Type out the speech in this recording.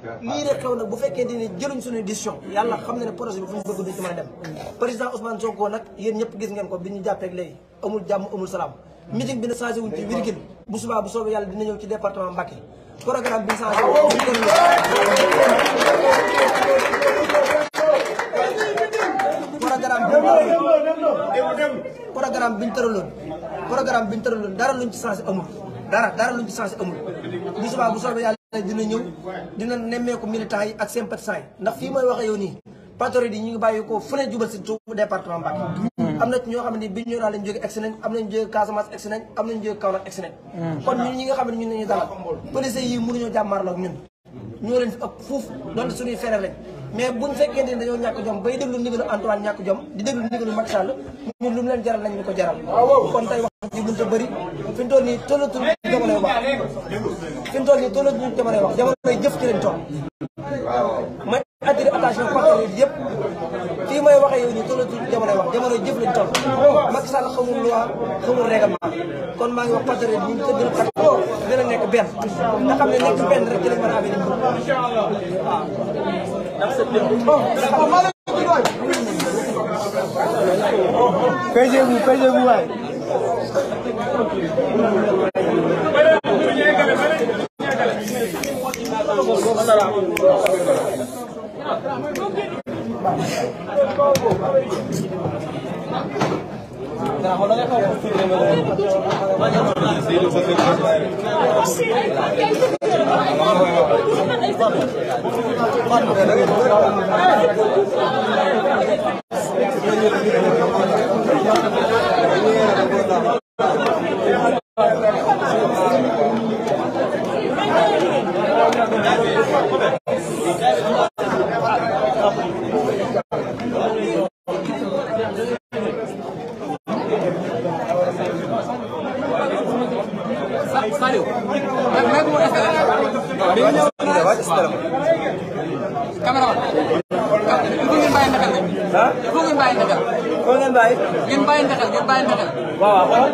lii rek xew nag bu fekkente ni jëluñ suñu décision yàlla xam na ne projet bi fu ñu bëgg duñ ci mën a dem président Ousmane Sonko nag yéen ñëpp gis ngeen ko bi ñu jàppee léegi amul jàmm amul salaam meeting bi na changé wuñ ci virgule bu subaa bu soobee yàlla dina ñëw ci département Mbacké programme bi ñu changé programme bi ñu tëraloon dara luñ ci changé amul dara luñ ci changé amul bu subaa bu soobee yàlla dina ñëw dina nemmeeku militants yi ak sympathisants yi ndax fii mooy waxee yow nii patriotes yi ñu ngi bàyyi ko fu ne jubal si suufu département Mbacké am na ñoo xam ne bi ñu lañ jóge egsi nañ am nañ jóge Casamance egsi nañ am nañ jóge Kaolack egsi nañ kon ñun ñi nga xam ne ñun nañu dalal police yi mënuñoo jàmmaarloo ak ñun ñoo leen fi ëpp fuuf donte suñuy frère lañ mais buñ fekkente ni dañoo ñàkk jom bay déglu ndigalu Antoine ñàkk jom di déglu ndigalu Macky Sall ñun lu mu leen jaral nañ ñu ko jaral kon tey wax ji buñ ko bëri fi mu toll nii tollatul jamonoy wax fi mu toll nii tollatul jamonoy wax jamonoy jëf ci lañ toll may attiré attention patriote yëpp fii may waxee yow nii tollatul jamonoy wax jamonoy jëf lañ toll Macky Sall xamul loi xamul règlement kon maa ngi wax patriote ñu ngi gën a nekk benn nga xam ne nekk benn rek ci lañ mën a amee Payez-vous, ouais. Ngeen bàyyi ndaxal. Waaw waaw.